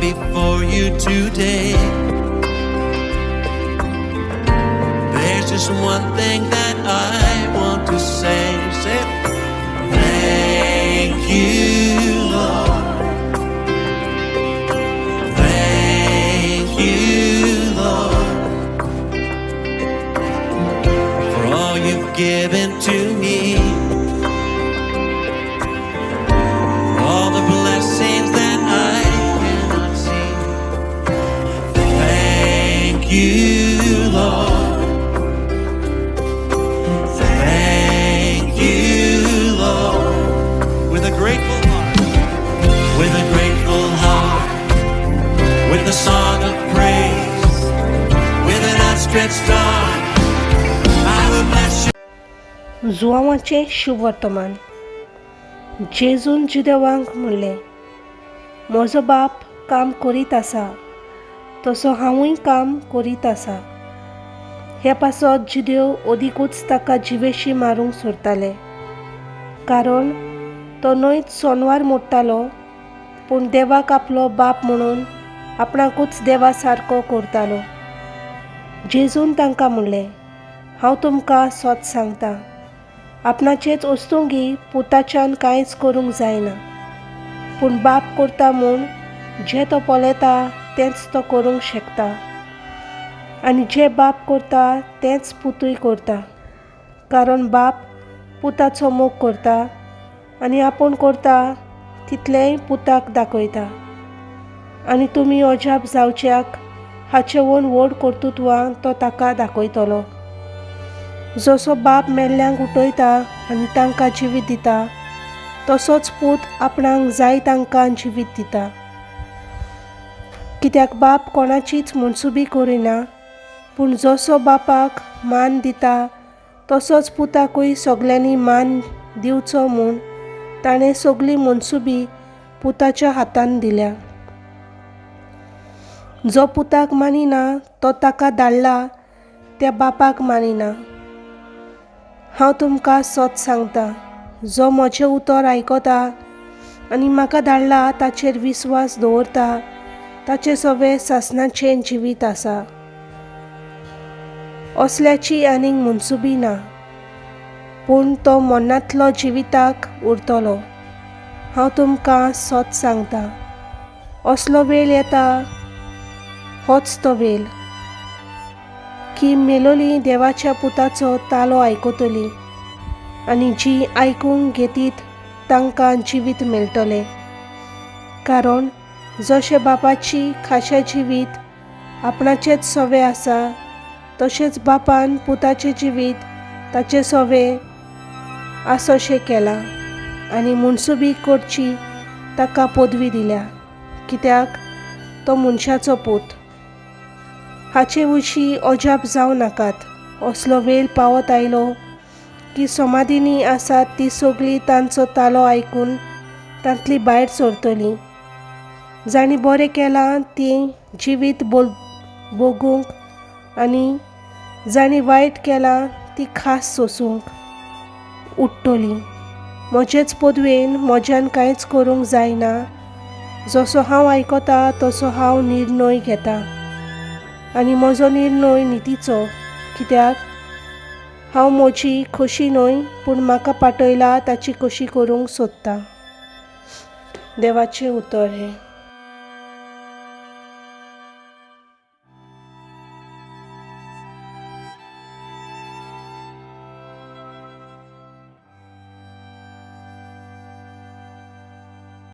before you today, there's just one thing that I want to say. Say, thank you, Lord. Thank you, Lord, for all you've given to me, for all the blessings that I cannot see. Thank you, Lord. Thank you, Lord. With a grateful heart, with a grateful heart, with a song of praise, with an outstretched arm, I will bless you. जुआंवाचें शुभवर्तमान. जेजून जुदेवांक म्हणलें, म्हजो बाप काम करीत आसा, तसो हांवूय काम करीत आसा. हे पासत जुदेव अदिकूच ताका जिवेशी मारूंक सोदताले, कारण तो न्हयच सोनवार मोडटालो, पूण देवाक आपलो बाप म्हणून आपणाकूच देवा सारको करतालो. जेजून तांकां म्हणलें, हांव तुमकां सत सांगता, आपणाचेच वस्तुंगी पुताच्यान कांयच करूंक जायना, पूण बाप करता म्हूण जें तो पळयता तेंच तो करूंक शकता, आनी जें बाप करता तेंच पुतूय करता. कारण बाप पुताचो मोग करता आनी आपूण करता तितलेंय पुताक दाखयता, आनी तुमी अजाप जावच्याक हाचे वून व्हड कर्तुत्वां तो ताका दाखयतलो. जसो बाप मेल्ल्यांक उठयता आनी तांकां जिवीत दिता, तसोच पूत आपणाक जाय तांकां जिवीत दिता. कित्याक बाप कोणाचीच मनसुबी करिना, पूण जसो बापाक मान दिता तसोच पुताकूय सगल्यांनी मान दिवचो म्हूण ताणें सगली मनसुबी पुताच्या हातान दिल्या. जो पुताक मानिना तो ताका धाडला त्या बापाक मानिना. हांव तुमकां सत सांगता, जो म्हजें उतर आयकता आनी म्हाका धाडला ताचेर विस्वास दवरता ताचें सगळें सासणाचें जिवीत आसा. असल्याची आनीक मनसुबी ना, पूण तो मरणांतलो जिविताक उरतलो. हांव तुमकां सत सांगता, असलो वेळ येता, होच तो वेळ, की मेलोली देवाच्या पुताचो तालो आयकतली, आनी जी आयकूंक घेतीत तांकां जिवीत मेळटलें. कारण जशें बापाची खाशें जिवीत आपणाचेच सवे आसा, तशेंच बापान पुताचें जिवीत ताचें सवें आसोशें केलां, आनी मनसुबी करची ताका पदवी दिल्या, कित्याक तो मनशाचो पूत. हाचे विशीं अजाप जावं नाकात. असलो वेळ पावत आयलो की समाधींनी आसात ती सगळीं तांचो तालो आयकून तांतली भायर सरतलीं. जांणी बरें केलां तीं जिवीत भोगूंक, आनी जांणी वायट केलां ती खास सोसूंक उठ्ठलीं. म्हजेच पदवेन म्हज्यान कांयच करूंक जायना. जसो हांव आयकता तसो हांव निर्णय घेता, आनी म्हजो निर्णय नितीचो, कित्याक हांव म्हजी खोशी न्हय, पूण म्हाका पाठयला ताची खोशी करूंक सोदता. देवाचें उतर हें.